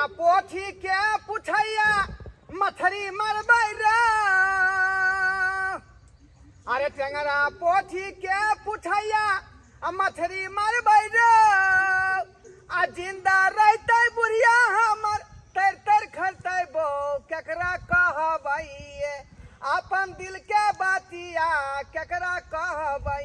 पोथी के पुछैया मछरी मरबै रे। अरे टेंगरा पोथी के पुछैया आ मछरी मरबै रे, आ जिंदा रहतै बुढ़िया हमर तर तर खरतै बो, केकरा कहबै अपन दिल के बातिया, केकरा कहबै।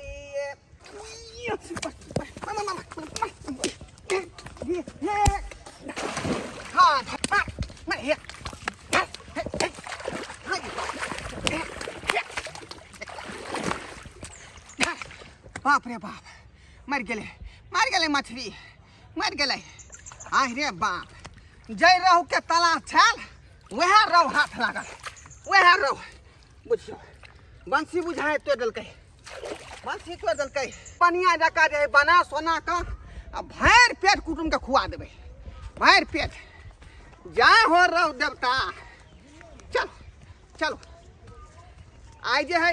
बाप रे बाप, मर गेलै, मर गेलै मछली, मर गेलै। आहि रे बाप, जै रहू के तलाश छल वएह रहू हाथ लागल, वएह रहू। बुझियौ बंसी बुझाए तोड़ि देलकै, बंसी तोड़ि देलकै। पनिया जकाँ जे बना सोना कऽ आ भरि पेट कुटुमके खुआ देबै, भरि पेट। जय हो रहू देवता। चलो चलो, आइ जे है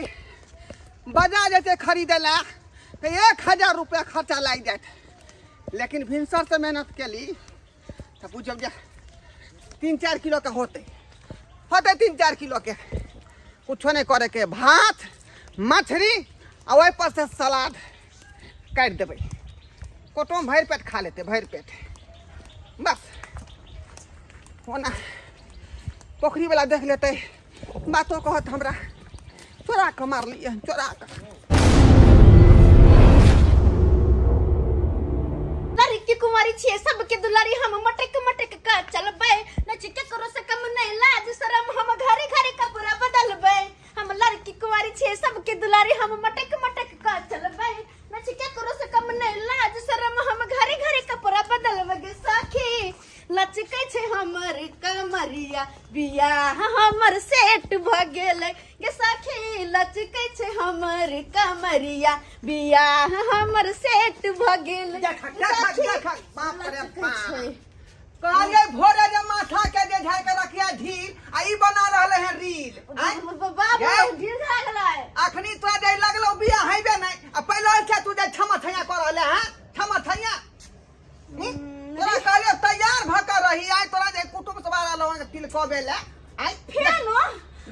बाजार जेतै खरीदै लए तऽ 1000 रुपया खर्चा लागि जायत, लेकिन भिनसरसँ मेहनत केली तऽ बुझियौ जे 3-4 किलोके होतै, होतै 3-4 किलोके। कुछो नहि करैके, भात मछली आ ओहिपर से सलाद काटि देबै, कुटुम भरि पेट खा लेतै, भरि पेट। बस ओना पोखरीवला देख लेतै, बातो कहत हमरा चोरा कऽ मारलियै हन, चोरा कऽ। लड़की कुमारी छियै सबके दुलारी, हम मटक मटक क चलबै, नच केकरो से कम नहीं लाज शरम, हम घरे घरे कपड़ा बदलबै। हम लड़की कुमारी छियै सबके दुलारी, हम मटक मटक क चलबै, नच केकरो से कम नहीं लाज शरम, हम घरे घरे कपड़ा बदलबै। गे सखी लचकै छै हमर कमरिया, बियाह हमर सेट भ गेलै। गे सखी लचकै छै हमर कमरिया, बियाह हमर सेट भ गेलै। देखक, देखक, सखी, देखक, बाप रे लचकै बाप। छै। कहलियै भोरे जे माथा के जे झाड़ के रखिया ढील, आ ई बना रहले हैं रील। आँय? बाबू गै? ढील भए गेलै। अखनी तोरा जे लगलो बियाह हेबे नहि, आ पहिले से तू जे छमा छैया कर रहले हैं, छमा छैया। तोरा कहलियो तैयार भ के रही, आइ तोरा जे कुटुंब सब आयल रहौ तिल कबे ले। आइ फेर नो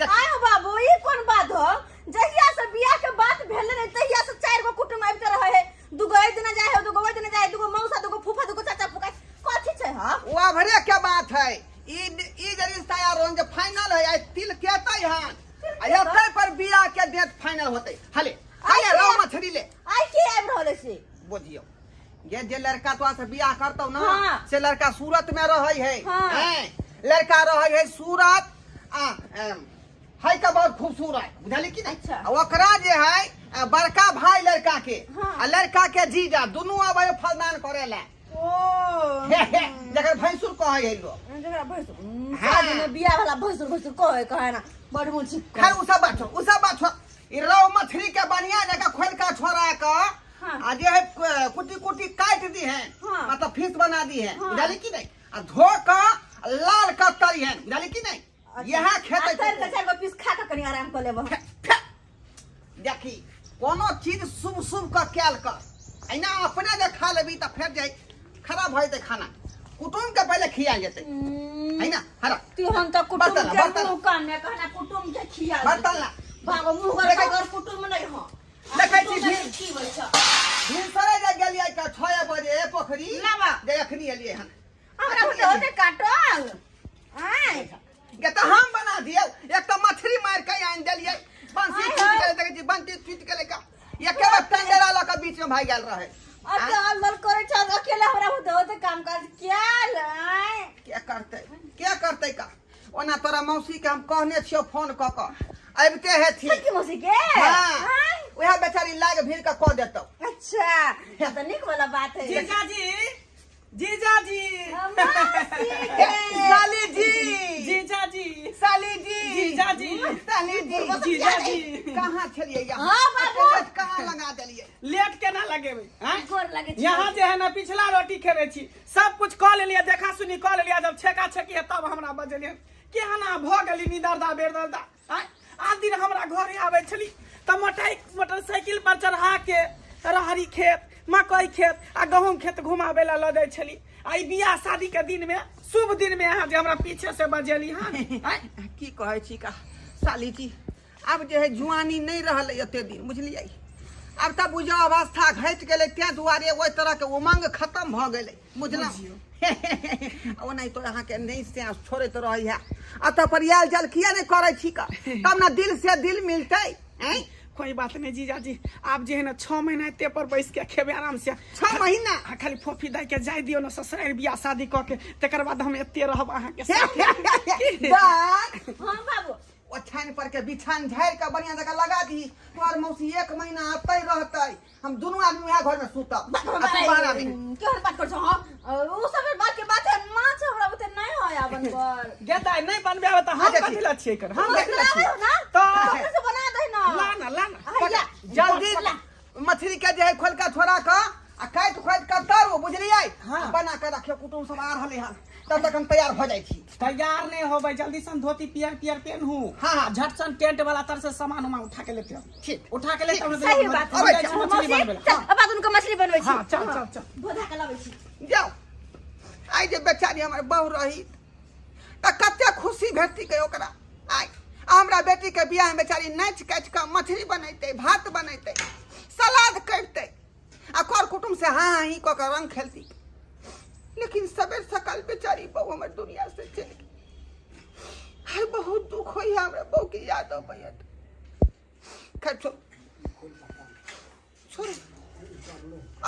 आय हो बाबू, ई कोन बात हो? जहिया से बियाह के बात भेल रहे तहिया से 4 गो कुटुंब आबिते रहे है, 2 गो एहि दिना जाय है, 2 गो ओहि दिना जाय है, 2 गो मौसा, 2 गो फूफा, 2 गो चाचा फूफा, कथी छै हा? ओ अभरे के बात है, ई ई जे रिश्ता यार रोन जे फाइनल है, आइ तिल केतै हन, आ एतै पर बियाह के डेट फाइनल होतै। हले हले आइ रौ मछली ले। आइ के आबि रहल है से? बुझियौ ये जे लड़का तोरा से बियाह करतौ ना, हाँ। से लड़का सूरत में रहै है। हाँ। हैं? लड़का रहै है सूरत आ है का बहुत खूबसूरत, बुझली कि नहीं? अच्छा। आ ओकरा जे है बड़का भाई लड़का के, हाँ। आ लड़का के जीजा दुनू आबै है फलदान करे ला। ओ हे हे, जकर भैंसुर कहै है लोग। जकरा भैंसुर, हाँ। शादी में बियाह वाला भैंसुर भैंसुर कहै कहै ना बड़ मोन छी। खैर उ सब बात छोड़, उ सब बात छोड़। ई रौ मछली के बढ़िया जगह खोल के छोड़ा के हाँ। आ जे है कुटी कुटी काट दी है, हाँ। मतलब फिश बना दी है, हाँ। बुझली कि नहीं? आ धो के लाल के तरी है, बुझली कि नहीं? यहाँ खेते आ तर के 4 गो पीस खा के कनी आराम कर लेब। देखी कोनो चीज शुभ शुभ के कैल कर, ऐना अपने जे खा लेबी तऽ फेर जे खराब भऽ जेतै खाना, कुटुम के पहिले खिया जेतै है ना। हरा तू हम तो कुटुम बर्तन ला, के बर्तन ला। मुंह कान में कहना कुटुम के खिया बर्तन ला। भागो मुंह घर देखै- अगर कुटुम नहीं हो देखै छी कुटुम भीड़। की होइ छ? भिनसरे जे गेलियै तऽ 6 बजे पोखरी लाबा। जे अखनी एलियै हन। हमरा होते होते काटल आय गे तऽ हम बना दियौ, एक तऽ मछली मारि के आनि देलियै, बंसी आय टूटि हौ। गेलै, देखै छी बंसी टूटि गेलै का एके बार टंगेरा लऽ कऽ बीच में भागि गेल रहै। अच्छा अल्लर करे छ अकेले हमरा होते होते काम काज क्या आय? के करतै, के करतै का? ओना तोरा मौसी के हम कहने छियौ फोन कऽ कऽ आबिते हेथिन। छोटकी मौसी के? हाँ। आय? उएह बेचारी लाग भीड़ के कऽ देतौ। अच्छा ये तो निक वाला बात है। जीजाजी, जीजाजी, मौसी के। साली जी, जीजाजी, साली जी, जीजाजी, साली जी, जीजाजी। कहाँ छलियै यहाँ? हाँ, बाबू। एते लेट कहाँ लगा देलियै? लेट केना लगेबै आँय? गोर लगे छी। यहाँ जे है ना पिछला रोटी खेबै छी, सब कुछ कऽ लेलियै, देखा सुनी कऽ लेलियै, जब छेका छेकी है तब हमरा बजेलियै। केहना भऽ गेली निदर्दा बेदर्दा आँय? आज दिन हमरा घरे आबै छली तऽ मोटरसाइकिल पर चढ़ा के रहरी खेत, मकई खेत आ गहूँम खेत घुमाबै लए लऽ जाइ छली। आ ई बियाह शादी के दिन में शुभ दिन में अहाँ जे हमरा पीछे से बजेली हन आँय? की कहै छी का साली जी, आब जे है जुआनी नहि रहलै एते दिन, बुझलियै? आब तऽ बुझियौ अवस्था घटि गेलै, ताहि दुआरे ओहि तरहके उमंग खतम भऽ गेलै, बुझलहुँ? ओनाहितो अहाँके नहि से छोड़ैत रहै है। एतऽ पर आयल जल किया नहि करै छी का, तब ने दिल से दिल मिलतै। आँय? कोई बात नहीं जीजाजी, आप जे है ना 6 महीना एते पर बैस के खेबे आराम से। 6 महीना? हाँ, खाली फोफी दाई के जाय दियो ना ससुराल बियाह शादी क के, तकर बाद हम एते रहब अहाँ के साथ। दाद। हाँ बाबू। ओछाइन पर के बिछान झाड़ि के बढ़िया जगह लगा दी। तोहर मौसी 1 महीना अतै रहतै, हम दुनू आदमी वएह घर में सुतब। आ तू बाहर आबी। केहन बात कर छौ? हाँ, उ सब बात के बात है, माछ हमरा बुते नहीं होय आबन पर। गे दाई, नहीं बनबे आबे त हम अच्छा, कथि ठीक। ला छियै कर, हम बना कथि ला छियै? दे ना। त अपने से बना दे ना। ला ना, ला ना। हैया। जल्दी ला। मछली के जे है खोलका छोड़ा के आ काटि खोदि के तरू, बुझलियै? हाँ। बना के रखियौ, कुटुम सब आ रहलै हन, तब तक हम तैयार भऽ जाइ छी। तैयार नहीं होबै, जल्दी सन धोती पियर पियर पेनहू। हाँ, हाँ। झट सन टेंट वाला तर से सामान उमान उठा के लेते आउ। ठीक। उठा के लेते आउ, सही बात अबै है। छी। मछली मौसी, बनबै ला। चल, अब बाद उनका मछली बनबै छी। हाँ, चल, चल, चल। बोधा के लाबै छी। जाउ, आइ जे बेचारी हमर बहू रही तऽ कते खुशी भेटती के ओकरा। आइ हमरा बेटी के बियाह में बेचारी नाचि काचि कऽ मछली बनेतै, भात बनेतै, सलाद करितै आ कर कुटुम से हाँ हाँ ही कऽ के रंग खेलती। लेकिन सबेर सकाल बेचारी बहू हमर दुनिया से चलि गेल। हाय, बहुत दुख होइए हमरा बहू के याद अबैया। खैर छोड़ छोड़,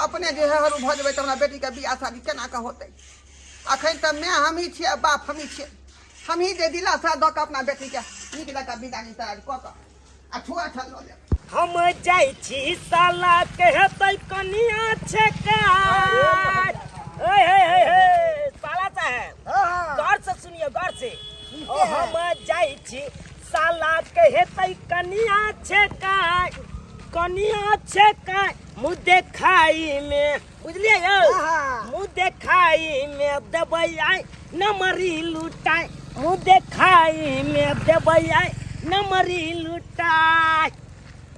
अपने जे है हरू भऽ जेबै तऽ हमरा बेटीके बियाह शादी केना कऽ होतै? अखन तऽ माय हमही छियै, बाप हमही छियै, हमही जे दिलासा दऽ कऽ अपना बेटीके नीक जकाँ विदागी तैयारी कऽ कऽ आ छुआ छल लऽ लेब। हम जाइ छी साला के हेतै कनिया छेकाय। हे हे हे हे साला साहेब, गौर से सुनियो, गौर से। ओ हम जाइ छी साला के हेतै कनिया छेकाय, कनिया छेकाय मुँह देखाई में, बुझलियै यौ? मुँह देखाई में देबै आइ नमरी लुटाय, मुँह देखाई में देबै आइ नमरी लुटाय।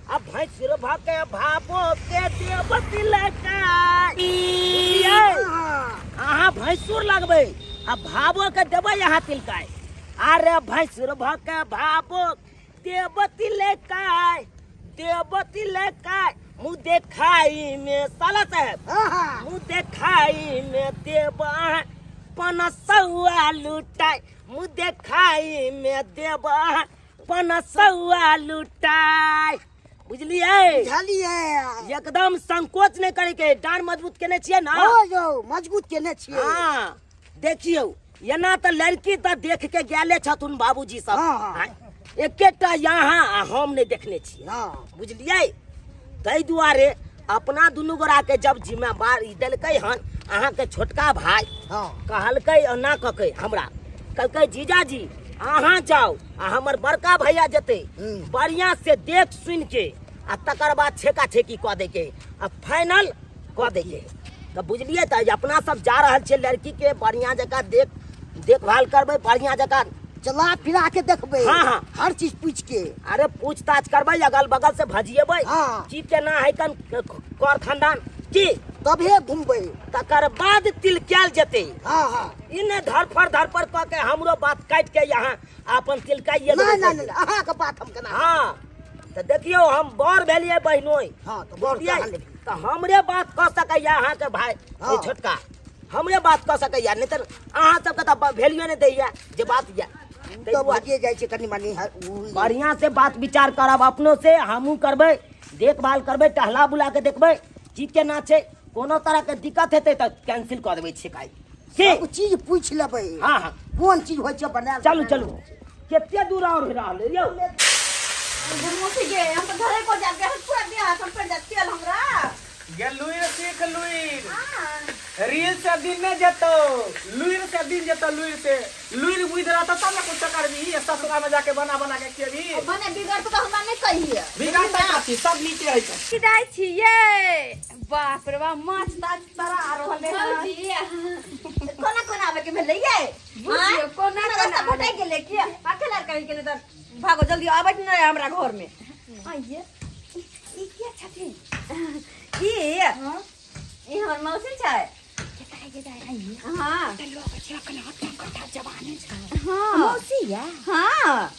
आ भैंसुर भके भाबो के देब तिलकाय, बुझलियै? अहाँ भैंसुर लगबै आ भाबो के देबै अहाँ तिलकाय। अरे भैंसुर भके भाबो देब तिलकाय, देब तिलकाय मुँह देखाई में साला साहेब, मुँह देखाई में देब अहाँ पनसौआ लुटाय, मुँह देखाई में देब अहाँ पनसौआ लुटाय, बुझलियै? बुझलियै। एकदम संकोच नहि करे के, डाँड़ मजबूत केने छियै ना? हो यौ, मजबूत केने छियै। हाँ, देखियौ, एना तऽ लड़की तऽ देख के गेले छथुन बाबूजी सब। हाँ, हाँ। आँय, एकेटा यहाँ आ हम नहि देखने छियै। हाँ। बुझलियै? ताहि दुआरे अपना दुनू गोरा के जब जिम्मेवारी देलकै हन अहाँके छोटका भाई, हाँ। कहलकै एना कऽ के हमरा कहलकै जीजाजी अहाँ जाउ आ हमर बड़का भैया जेतै, बढ़िया से देख सुन के आ तकर बाद छेका छेकी कऽ दैके आ फाइनल कऽ दैके। तऽ बुझलियै? तऽ अपना सब जा रहल छियै, लड़की के बढ़िया जकाँ देख देखभाल करबै, बढ़िया जकाँ चला फिरा के देखबै। हाँ, हाँ। हर चीज पूछ के। अरे पूछताछ करबै, अगल बगल से भजिएबै। हाँ। की केना है कन कर खानदान की, तभे घुमबै, तकर बाद तिलकायल जेतै। हाँ, हाँ। ई नहि धरफड़ धरफड़ कऽ के हमरो बात काटि के यहाँ अपन तिलकाइए नहि देबै। नहि नहि, अहाँके बात हम केना? हाँ, तऽ देखियौ, हम बड़ भेलियै बहिनोइ। हाँ, तऽ बड़ बुझलियै? कहाँ लेबै? तऽ हमरे बात कऽ सकैया अहाँके भाय। हाँ। ई छोटका हमरे बात कऽ सकैया, नहि तऽ अहाँ सबके तऽ वैल्यू नहि दैया जे बात यऽ। तऽ भजिए जाइ छै कनि मनि बढ़िया से बात विचार करब अपनो से, हमहूँ करबै, देखभाल करबै, टहला बुला के देखबै की केना छै। कोनो तरह के दिक्कत हेतै तऽ कैंसिल कऽ देबै छिकाई की सब चीज पूछि लेबै। हाँ, हाँ। कोन चीज होइ छै बनायल। चलू चलू, कते दूर और रहलै यौ? मौसी गे, हम तऽ घरे पर जाके हम पूरा देह हाथ पर जात तेल हमरा। गे लुइर सीख लुइर, रील से दिन नहीं जेतो, लुइर से दिन जेतो। लुइर से लुइर बुझ रहता तब ना कुछ करबी, ससुरा में जाके बना बना के खेबी। बने बिगड़ तो हमरा नहीं कहिए। बिगड़ त छी सब नीचे है। की जाइ छियै? बाप रे बाप, माछ ताछ तरा रहल है। भौजी, कोना कोना आबे के भेलै ये? बुझियौ, कोना रास्ता कोना भटक गेलै कि पाखे लार कहीं के नहीं तऽ भागो जल्दी, आबैत नहि हमरा घर में। आइए, ई के छथिन? ई ई हमर मौसी छै। हाँ हाँ मौसी या हाँ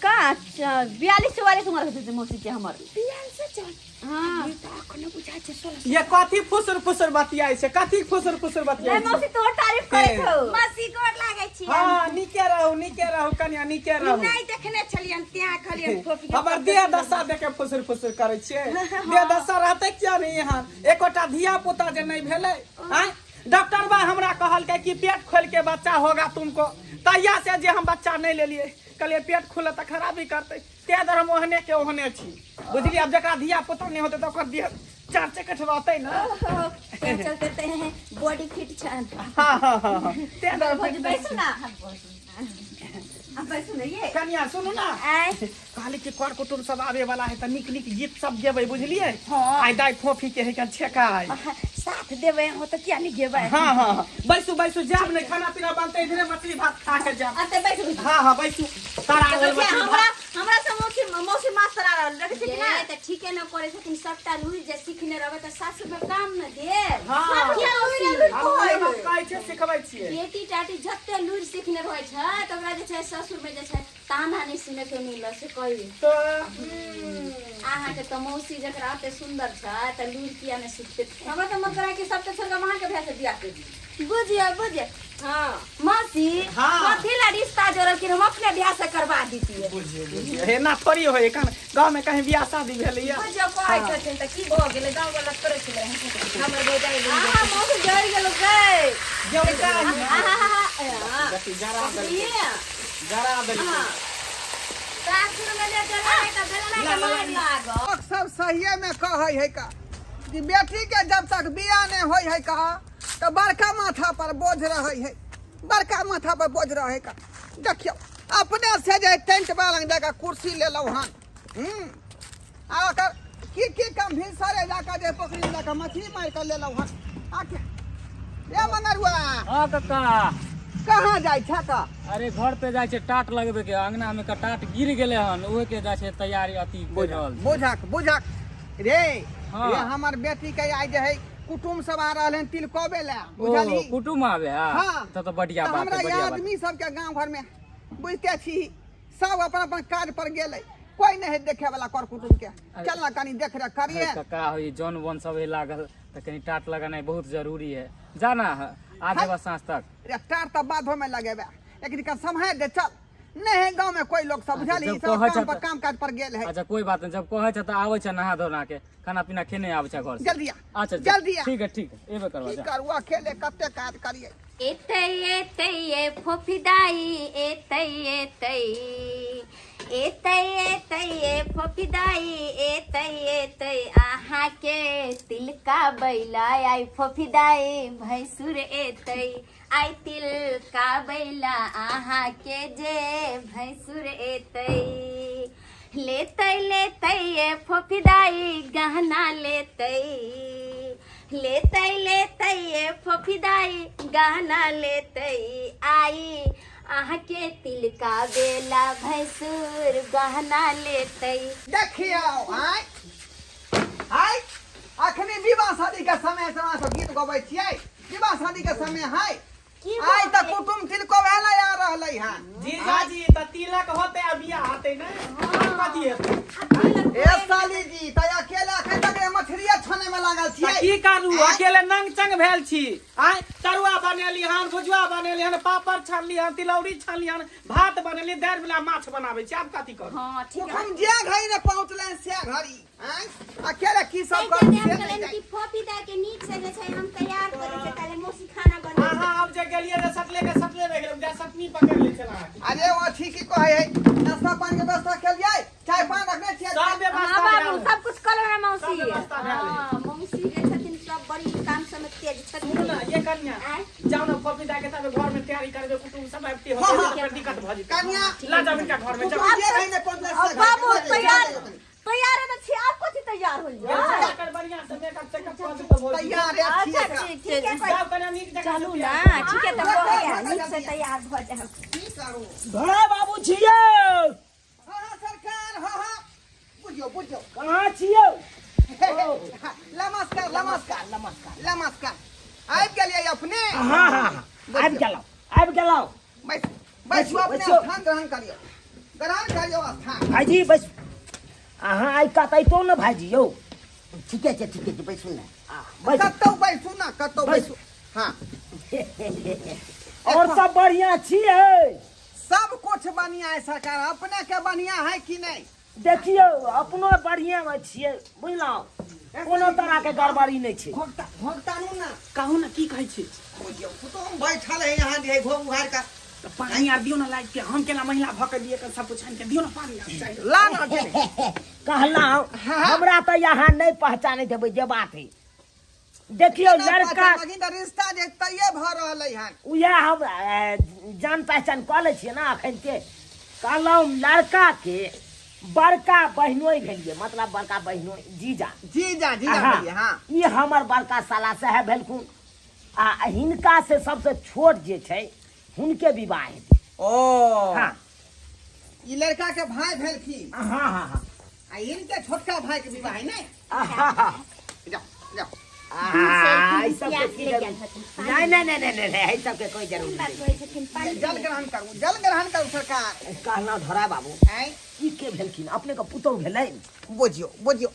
का 42 44 उम्र होते मौसी के हमर। 42 चल। हाँ। ये तऽ अखनो बुझाइ छै 16। ये कथी फुसुर फुसुर बतियाइ छै, कथी फुसुर फुसुर बतियाइ नहीं छै? मौसी, तोहर तारीफ करे छौ। मौसी, गोर लागै छी। हाँ, नीके रहू, नीके रहू कनिया, नीके रहू। नहि देखने छलियन त्यां कहलियन फोफी के। हमर देह दशा देखे फुसुर फुसुर करै छियै। देह दशा रहतै किया नहि? यहाँ एकोटा धिया पुता जे नहि भेलै। आँय, डॉक्टर बा हमरा कहलकै कि पेट खोल के बच्चा होगा तुमको। तहिया से जे हम बच्चा नहि लेलियै, कहलियै पेट खुलत तऽ खराबी करतै। तें दुआरे हम ओहने के ओहने छी, बुझलियै? आब जकरा धिया पुता नहि होतै तऽ ओकर देह चार चकट रहतै ने। तें चलते ते बॉडी फिट छन। हाँ हाँ हाँ हाँ, तें दुआरे। भौजी, बैसू ना, आ बैसू ना ये। कनिया, सुनू ना। आय। कहली कि कर कुटुम सब आबे वाला है तऽ नीक नीक गीत सब गेबै, बुझलियै? हाँ। आइ दाइ फोफी के है के छेका आइ। साथ देबै हो तऽ किया नहि गेबै? हाँ हाँ हाँ, बैसू बैसू, जाब नहीं, खाना पीना बनते, इधरे मछली भात खा के जाब। अते बैसू। हाँ हाँ, बैसू, तारा देखै आयल छियै, मछली हमरा भात। हमरा से मौसी मौसी माछ तरा रहल देखै छियै कि ना? ये तऽ ठीके न करै छथिन। सबटा लुरि जे सिखने रहबै तऽ सासुर मे काम न देत। हाँ। सब मौसी। हम उहे बात कहै छियै, सिखबै छियै। बेटी टाटी जते लुरि सिखने रहै छै तऽ ओकरा जे छै ससुर मे जे छै ताना नहि सुने के मिलल से कही। तऽ अहाँके तऽ मौसी जकरा ओते सुन्दर छै तऽ लुरि किया नहि सिखते? हमरा तऽ मन करै कि सबके छोड़ि कऽ हम अहाँके भाय से बियाह करी। बुझियौ बुझियौ। हाँ। मौसी। हाँ। कथी ला रिश्ता जोड़लखिन? हम अपने बियाह से करवा दीतियै। बुझियौ बुझियौ, हे ना थोड़ी होय, एखन गाँव में कहीं बियाह शादी भेलैया? बुझियौ, कहै छथिन तऽ की भऽ गेलै? गाँव वाला थोड़े छलै हमर भौजाइ बनि आहा मौसी, जरि गेलौ गै। जौका। आहा। देखी, जरा देलकै। ये। जरा देलकै। सासुर मे जे जलाए तऽ बेलना के मारि लागल। लोक सब सहिए में कहै है का कि बेटी के जब तक बियाह नहीं होय है का तऽ बड़का माथा पर बोझ रहै है, बड़का माथा पर बोझ रहै का। देखियौ, अपने से जे टेंट वाला लग जाकर कुर्सी लेलहुँ हन आ ओकर की की कम भिनसरे जाकर जे पोखरी में जाकर मछली मारि कऽ लेलहुँ हन। आके ए मंगरुआ। हाँ कक्का। कहाँ जाइ छै का? अरे, घर पे जाइ छै टाट लगबे के। अंगना में का टाट गिर गेले हन, ओहे के जाइ छै तैयारी अथी कर रहल छै। बुझक बुझक रे। हाँ। ये हमर बेटी के आइ जे है कुटुम सब आ रहल हन तिलकोबे ला। ओ। बुझलही? कुटुम आबे है? हाँ। तब तऽ बढ़िया तऽ बात हमरा है, ई बढ़िया बात। आदमी सबके गांव घर में बुझते छी, सब अपन अपन काज पर गेलै, कोई नहीं है देखे वाला कर कुटुम के। चल ना, कनी देख रेख करिए। अरे कक्का, हो ई जौन वन सब है लागल तऽ कनी टाट लगानाइ बहुत जरूरी है। जाना है, आ जेबा साँझ तक। रे, टार तऽ बाधो में लगेबे, लेकिन का समय दे, चल। नहीं है गांव में कोई लोग सब, बुझलही? जब सब कहै काम छै पर तऽ- काम काज पर गेल है। अच्छा, कोई बात नहीं, जब कहै छै तऽ आबै छै, नहा धोना के खाना पीना खेने आबै छै घर से। जल्दी आ। अच्छा। जल्दी आ। ठीक है, ठीक है, एबे करबा की जा। करू, अकेले कते काज करिए। एतै एतै ये फोफीदाई, एतै एतै, एतै एतै ये फोफीदाई, एतै एतै। अहाँके तिलका बैला आइ फोफीदाई भैंसुर एतै, आइ तिलका बैला अहाँके जे भैंसुर एतै। लेतै लेतै ये फोफीदाई गहना लेतै, लेतै लेतै ये फोफीदाई गहना लेतै, आई अहाँके तिलका बेला भैंसुर गहना लेतै। देखियौ, आय आय अखनी विवाह शादी के समय समय सब गीत गबै छियै। विवाह शादी के समय है की? आइ तऽ कुटुम तिलको भेलै आ रहलै हन। जीजाजी, तऽ तिलक होतै आ बियाह होतै ने, कथी हेतै? ए साली जी, तऽ अकेले अखन तक रे मछलिए छाने में लागल तऽ छियै? की करू, अकेले नंग चंग भेल छी। आय तरुआ बनेली हन, भुजुआ बनेली हन, पापड़ छानली हन, तिलौरी छानली हन, भात बनेली, दालि वाला माछ बनाबै छी। आब कथी करू? हँ, ठीक है। कुटुम जे घड़ी ने पहुँचलै से घड़ी आँय अकेले की सब ताहि करू चलते हम से नहि कहलियनि जानि। कि फोफी दाइ के नीक से जे छै हम तैयार करै छियै, ताले मौसी खाना बनबै। अहाँ आब जे गेलियै जे सटले के सटले रहि गेलै, जा सटनी पकड़ि लै छल अहाँके। अरे, ओ अथी की कहै है, नाश्ता पानी के व्यवस्था केलियै? चाय पान रखने छियै? सब व्यवस्था हाँ बाबू। भेल। सब कुछ कर ना मौसी। सब व्यवस्था भेल है। हँ, मौसी जे छथिन सब बड़ी काम सबमे तेज सुनू छथिन। ने ये कन्या। आँय? जाउ ने फोफी दाइ के तब घर में तैयारी करबै, कुटुम सब आबिते हाँ, होतै हाँ। तऽ फेर दिक्कत भऽ जेतै। कन्या। ला जाउ हिनका घर में जाउ। कुटुम जे घड़ी ने पहुँचलै से घड़ी। बाबू, चल जाइए, तैयार चल जाइए। तैयार है तऽ छी, आब कथी तैयार होइए? एकर बढ़ियां से मेकअप तेकअप कऽ देतौ भौजी। तैयार है अच्छा। छियै। ठीक छै। जाउ कन्या, नीक जकाँ से चलू तैयार। ने, ठीक है, तऽ भऽ गेल, नीक से तैयार भऽ जाउ। की करू? भोला बाबू छियौ? हाँ हाँ सरकार, हाँ हाँ, बुझियौ बुझियौ। कहाँ छियौ? नमस्कार नमस्कार नमस्कार नमस्कार। आबि गेलियै अपने। हाँ हाँ हाँ, आबि गेलहुँ, आबि गेलहुँ। बैस, बैसू अपने। बैसू। स्थान ग्रहण करियौ, ग्रहण करियौ स्थान। भाईजी बैस। अहाँ आइ कतैतो ने भाईजी यौ। ठीके छै, ठीके छै, बैसू ने। आ, बैस। कतौ बैसू ने, कतौ बैसू। बैसू। हाँ। और सब बढ़िया छियै? सब कुछ बढ़िया है सरकार, अपने के बढ़िया है कि नहीं? देखियौ, अपनो बढ़िया मे छियै, बुझलहुँ? कोनो तरह के गड़बड़ी नहि छै। घोघता घोघतानू ना। कहू ने, की कहै छी? बुझियौ, कुटुम बैठल है यहाँ जे घोघ उघार का। तऽ पानि आर दियौ ने लाइट के। हम केना महिला भऽ के दिए सब कुछ आनि के दियौ ने, पानि आर चाही। ला ना गेलै। कहलहुँ, हमरा तऽ यहाँ नहि पहचानैत हेबै, जे बात है। देखियौ लड़का मगिन तऽ रिश्ता जे तैये भऽ रहलै हन। उएह हम जान पहचान कऽ लै छियै ने अखन के। कहलहुँ, लड़का के बड़का बहिनोई भेलियै, मतलब बड़का बहिनोई, जीजा। जीजा, जीजा। हाँ, भेलियै, हाँ। ई हमर बड़का साला साहेब भेलखुन आ हिनका से सबसे छोट जे छै, हुनके विवाह हेतै। ओ। हाँ। ई लड़का के भाई भेलखिन? हाँ हाँ हाँ। आ इनके छोटका भाई के विवाह है ने? हाँ। जाओ जाओ। आ, ई सबके की प्यास जरूरत? लागि गेल हथिन। नहीं नहीं नहीं नहीं नहीं, ई सबके कोई जरूरत बात नहीं। कहै छथिन, पानि। जल ग्रहण करू, जल ग्रहण करू सरकार। कहलहुँ धोरा बाबू। आँय? ई के भेलखिन? अपने के पुतहु भेलै? बुझियो बुझियो,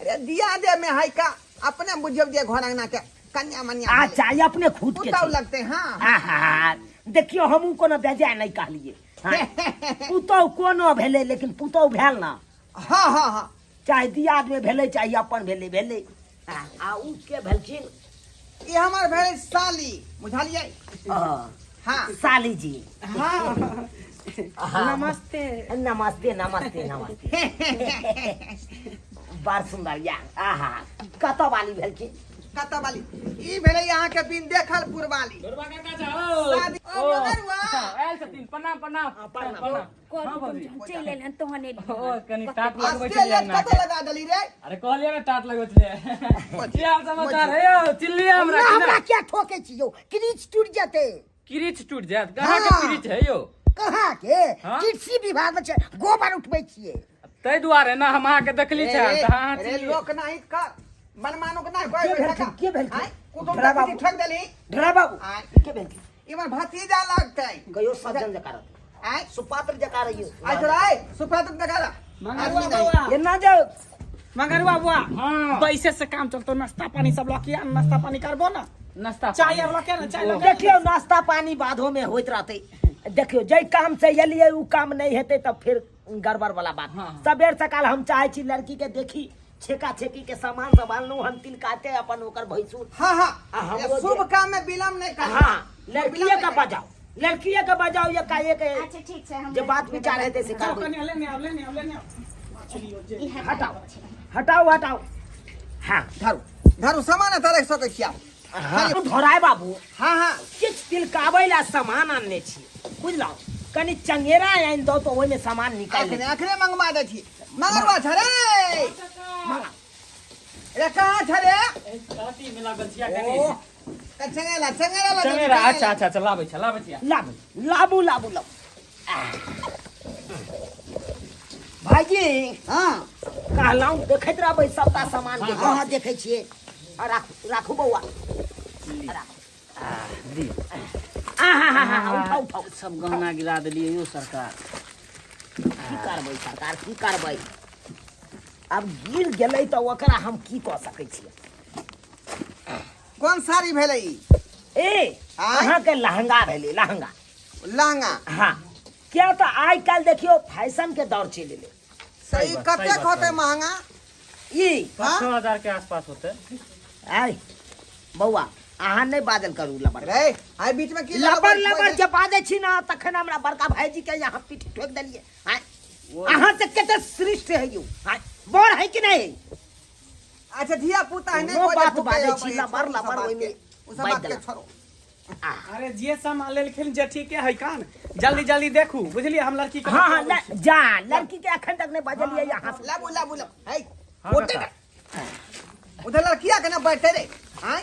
अरे दिया दे में है का, अपने बुझियो जे घर अंगना के कन्या मन्या भेलै। अच्छा, ई अपने खुद के पुतहु छै? लगते, हाँ। आहा, देखियौ, हमहूँ कोनो बेजाय नहि कहलियै। हाँ, पुतहु कोनो भेलै, लेकिन पुतहु भेल ने। हाँ हाँ हाँ। चाहे दियाद में भेलै, चाहे अपन भेलै, भेलै। आ उ के भेलखिन? ई हमर भेलै साली, बुझलियै? हाँ। हाँ। साली जी। हाँ। हाँ। नमस्ते। नमस्ते नमस्ते नमस्ते। बड़ सुंदर या। आहा, कतऽ वाली भेलखिन? कतऽ वाली? ई भेलै अहाँ के बिन देखलपुर वाली। दुर्गा काका जाओ। शादी ओ मगरुआ। आयल छथिन। प्रणाम प्रणाम। प्रणाम। प्रणाम। कर हाँ, कुटुम भौजी। जहन चलि एलहन तहन एलियै। ओ कनि टाट लगबै अस्ते छलियै लेट अंगना कतऽ के। लगा देली रे? अरे कहलियै ने, टाट लगबै छलियै। की हाल समाचार है यौ? चिल्लियै हमरा हमरा कि हमरा नहि? क्या ठोकै छी यौ? क्रीच टूटि जेतै। किरिच टूटि जायत? कहाँ के हाँ। किरिच है यौ? कहाँ के? हाँ? कृषि विभाग मे छै, गोबर उठबै छियै। ताहि दुआरे ने हम अहाँके देखली छै रे, तऽ अहाँ रे चिल्लियै। लोक नहीं कर मनमानुक नहीं कोई के भेलखिन? के भेलखिन? आँय, कुटुम ढेरा के बाबू। ठोक देली। ढेरा बाबू। आँय। के भेलखिन? इमर भतीजा लगतै। कहियो सज्जन जकाँ रहतै। आँय। सुपात्र जकाँ रहियो। आइ तोरा आइ सुपात्र जकाँ रह। मंगरुआ आदमी नहीं। बौआ। एना जे मंगरुआ बुआ। हाँ। पैसे से काम चलतो? नाश्ता पानी सब लऽ के आ, नाश्ता पानी करबो ने। नाश्ता चाय आर लऽ के आ ने, चाय लऽ के आ। देखियौ, नाश्ता पानी बाधो में होइत रहतै। देखियौ, जाहि काम से एलियै ओ काम नहि हेतै तऽ फेर गड़बड़ वाला बात। हाँ, हाँ। सबेर सकाल हम चाहे छी लड़की के देखी, छेका छेकी के सामान सब आनलहुँ हम, तिलकाते अपन ओकर भैंसुर। हाँ हाँ। आ हमरो ये शुभ जे- काम में विलम्ब नहीं कर। हाँ, लड़किए के बजाओ, लड़किए के बजाओ, ये का एक अच्छा ठीक छै, हम जे बात विचार हेतै से जाओ करबै। कनि लेने आब, लेने आब, लेने आब। चलियो जे इएह। हटाओ हटाओ हटाओ, हाँ। धरू धरू, सामान एतऽ राखि सकै छी आब। हाँ, धोराय बाबू। हाँ हाँ। किछु तिलकाबै ला सामान आनने छी, बुझलहुँ? कनि चंगेरा आनि दो तऽ ओहिमे सामान निकालि अखने लेब। अखने मंगवा दै छी। मंगवा छ रे, रे कहाँ छ रे? अथी में लागल छियै कनि। ओ चंगेला, चंगेला ला। चंगेरा, अच्छा अच्छा अच्छा, लाबै छै, लाबै छियै। लाबू लाबू लाबू लाबू। आह। भाईजी। हाँ। कहलहुँ, देखैत रहबै सबटा सामान के। हाँ हाँ, देखै छियै। आ राखू राखू बौआ, राखू। आहा हा हा, उठाउ उठाउ। सब गहना गिरा देलियै यौ सरकार। की करबै सरकार, की करबै? आब गिर गेलै तऽ ओकरा हम की कऽ सकै छियै? कोन साड़ी भेलै ई? ए। आँय? अहाँके लहंगा भेलै, लहंगा। लहंगा। हाँ, किया तऽ आइ काल्हि देखियौ, फैशन के दौर चलि एलै। तऽ ई बात, कतेक सही बात, होतै सही। महंगा? ई हाँ? 6,000 के आसपास होतै। आइ बौआ, अहाँ नहि बाजल करू लबर। रे, आइ बीच में की लबर लगबै? लबर जे बाजै छी ने, तखन हमरा बड़का भाईजी के यहाँ पीठ ठोकि देलियै। आँय, अहाँ से कते श्रेष्ठ है यौ? आँय, बड़ है कि नहीं? अच्छा, धिया पुता है, नहीं कोनो कोई बात भूखे बाजै अबै छी, है, लबर छोड़ू सब लबर बात ओहिमे के। उ सब बाजि बात के देलक। छोड़ू। अरे जे सामान लेलखिन जे ठीके है कान, जल्दी जल्दी देखू, बुझलियै? हम लड़की के हाँ हाँ, जा, लड़की के अखन तक नहीं बजलियै यहाँ से। लाबू लाबू लाबू है। हाँ, ओते काका। उधर लड़किया के ना बैठे रे, आय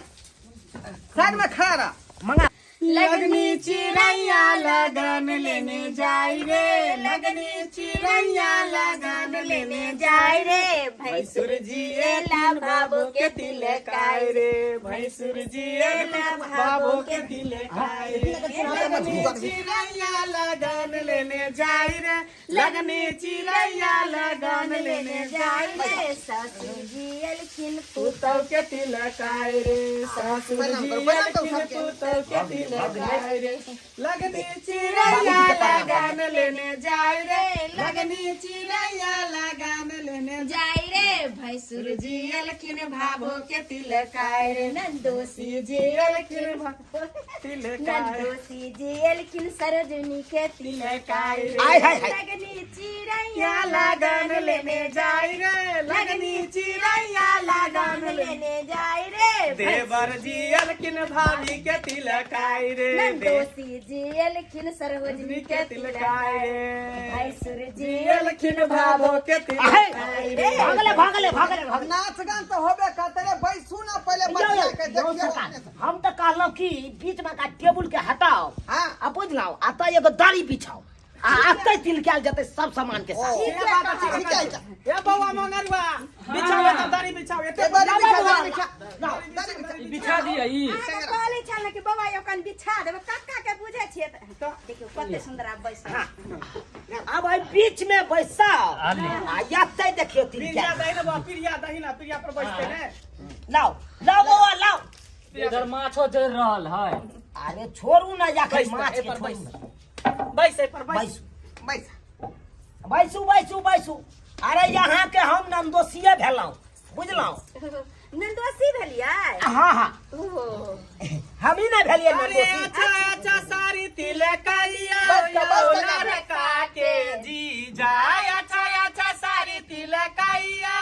साइड में खड़ा रह। मंगा। लगनी चिड़ैया लगन लेने जाई रे, लगनी चिड़ैया। चिड़ैया लगन लेने जाय रे भैंसुर जी एला भाभो के तिलकाय रे, भैंसुर जी एला भाभो के तिलकाय रे। लगनी चिड़ैया लगन लेने जाय रे, लगनी चिड़ैया लगन लेने जाय रे। रे ससुर जी एलखिन पुतौ के तिलकाय रे, सासुर प्रणाम जी करू, प्रणाम करू एलखिन सबके। पुतौ के तिलकाय रे। लगनी चिड़ैया लगन लेने जाय रे, लगनी चिड़ैया लगन लेने जाय जाय रे भैंसुर जी एलखिन भाभो के तिलकाय रे, नंदोसी जी एलखिन भाभो तिलकाय नंदोसी जी एलखिन सरोजनी के तिलकाय रे। आय हाय हाय लगनी चिड़ैया या लगन लेने जाय रे, लगनी चिड़ैया लगन लेने लेने जाय रे देवर जी एलखिन भाभी के तिलकाय रे, नंदोसी जी एलखिन सरोजनी के के तिलकाय रे, भैंसुर जी जी एलखिन भाभो के तिलकाय रे। भागले भागले भागले भागले। नाच गान तो होबे करते रे, बैसू ना पहिले यौ, बच्चा के यौ देखियो। सरकार, हम तऽ कहलहुँ कि बीच में का टेबुल के हटाओ हाँ। आ बुझलहुँ आ तऽ एगो दरी बिछाओ आ आते तिलकायल जेतै सब सामान के साथ। ओ, ये बात अच्छी ठीक है, ठीक है। ए बौआ मंगरुआ बिछाओ त दरी बिछाओ एते ए, दरी बिछा, दरी बिछा। लाओ। दरी बिछा। बिछा दिया ई। अहाँके कहले छल कि बौआ यौ कन बिछा देबै, कक्का के बुझै छियै तऽ देखियौ कते सुन्दर आब बैसल। आब एहि बीच में बैसाओ आ एते देखियौ प्रिया तिलकायल। दही ना बौआ, प्रिया दही ना, प्रिया पर बैसते ने। लाओ लाओ बौआ लाओ। इधर माछो जड़ रहल है। अरे छोड़ू ना जाके बैस, माछ एहि के पर छोड़ू बैस। ना। बैस एहि पर बैस। बैसू बैस। बैसू बैसू बैसू। अरे यहाँ के हम नंदोसिए भेलहुँ बुझलहुँ। नंदोसी भेलियै? हाँ हाँ ओहो हम ही नहीं भेलियै अरे नंदोसी। अच्छा अच्छा सारी तिलकैया बस का, बस का, लड़का के जीजा, अच्छा अच्छा सारी तिलकैया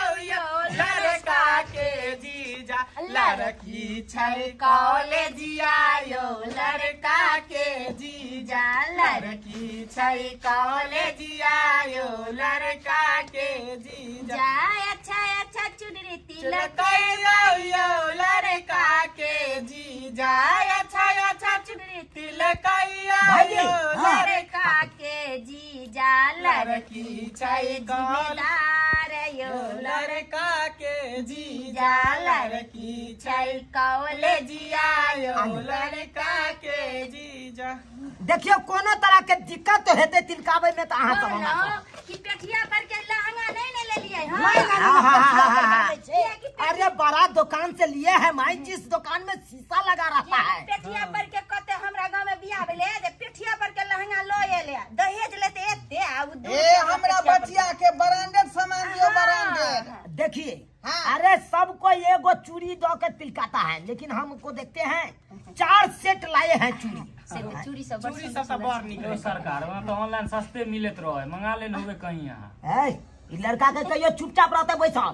लड़का के जीजा, लड़की छै कॉलेजिया यो लड़का के जीजा, लड़की छै कॉलेजिया यो लड़का के जीजा। जाय अच्छा अच्छा चुनरी तिलक तिलकैया यो लड़का के जीजा, अच्छा अच्छा चुनरी तिलकैया भाईजी, यो हाँ। लड़का के जीजा, लड़की छै कॉलेज लड़कीदार यो लड़का के जीजा, लड़की छै कॉलेजिया कॉलेजिया यो लड़का के जीजा। देखियौ कोनो तरह के दिक्कत हेतै तिलकाबै में तऽ अहाँ सब हमरा कहलहुँ कि पेठिया पर के लहंगा नहीं ने लेलियै हँ? हाँ, हाँ, हाँ, हाँ, हाँ। किएकि अरे बड़ा दुकान से लिए है माई, जिस दुकान में शीशा लगा रहता है। पेठिया पर के कते हमरा गांव में बियाह भेलै जे पेठिया पर के लहंगा लऽ एलै, दहेज लेते एते आ उ दूर ए के हमरा पेठिया पर- बचिया के ब्रांडेड सामान दियो, ब्रांडेड। देखिए हाँ। अरे सबको एगो चूड़ी दो के तिलकाता है, लेकिन हमको देखते हैं 4 सेट लाए हैं चूड़ी। से तऽ चूड़ी सब बड़ चूड़ी सुन्दर सब तऽ बड़ नीक यौ सरकार, वहाँ तऽ ऑनलाइन सस्ते मिलैत रहे, मंगा लेने होबे कहीं अहाँ। है ई लड़का के कहियो चुपचाप रहते बैसल,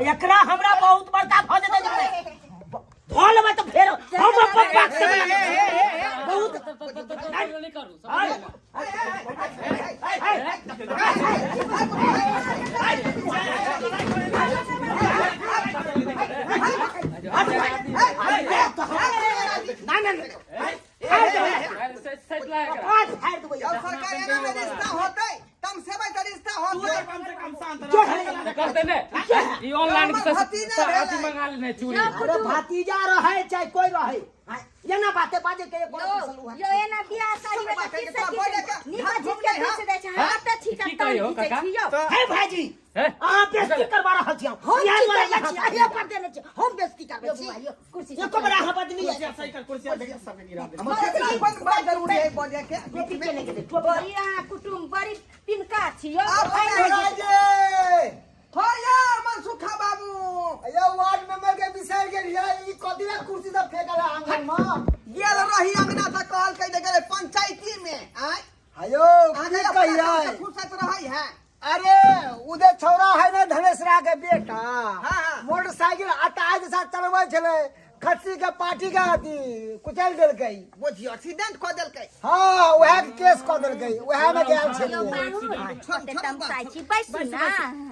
एकरा हमरा बहुत बड़का भऽ जेतै, धो लेबै तऽ फेर हम अपन बात से बहुत नहीं करू। ना ना ना फाड़ देबै। अब सरकार एना में रिश्ता होतै, तम सेबै तऽ रिश्ता तू होतै। तऽ कम से कम शांत जो रह। है, करते ने ई ऑनलाइन हमर के भतीजा भेलै। अथी मंगा लेने चूड़ी। अरे भतीजा रहे चाहे कोई रहे, ये ना बाते बाजे के एक यौ यौ एना बियाह शादी में तऽ के किछु तोरा बोले के नीपा झीप के पीस दै छै, हम कते ठीक की कहियौ, काका? छी यौ। हे भाईजी, हे? अहाँ बेइज्जती करवा रहल छी। हम इएह की दुआरे करबै यहाँ छी? अहिए पर देने छी, हम बेइज्जती करबै यौ छी। बौआ यौ कुर्सी एको बेर अहाँ बदली कुर्सिया सही कर, कुर्सिया देखिए सबके गिरा दे। केतना कोन बात जरूरी है बोले के? टोपी के लेके दे टोपी। बड़ी अहाँ कुटुम्ब बड़ी पिनका छी यौ। आप हो यौ मनसुखा बाबू, यो वार्ड मेंबर के बिसरि गेलियै, ई कथी ला कुर्सी सब फेकल है आंगन में? गेल रही अंगना तऽ कहलकै जे गेलै पंचायती में। आँय हयो अहाँके की अपना कहियै? काम से फुर्सत रहै है? अरे उधर छौड़ा है ना धनेशरा के बेटा, हाँ। मोटरसाइकिल अटाज के साथ चलबै छलै, खस्सी के पार्टी के अथी कुचल देलकै, बुझियौ एक्सीडेंट कऽ देलकै। हाँ वएह के केस कऽ देलकै, वएह में गेल यौ छलियै। बाबू कते तमसाइ छी, बैसू ना।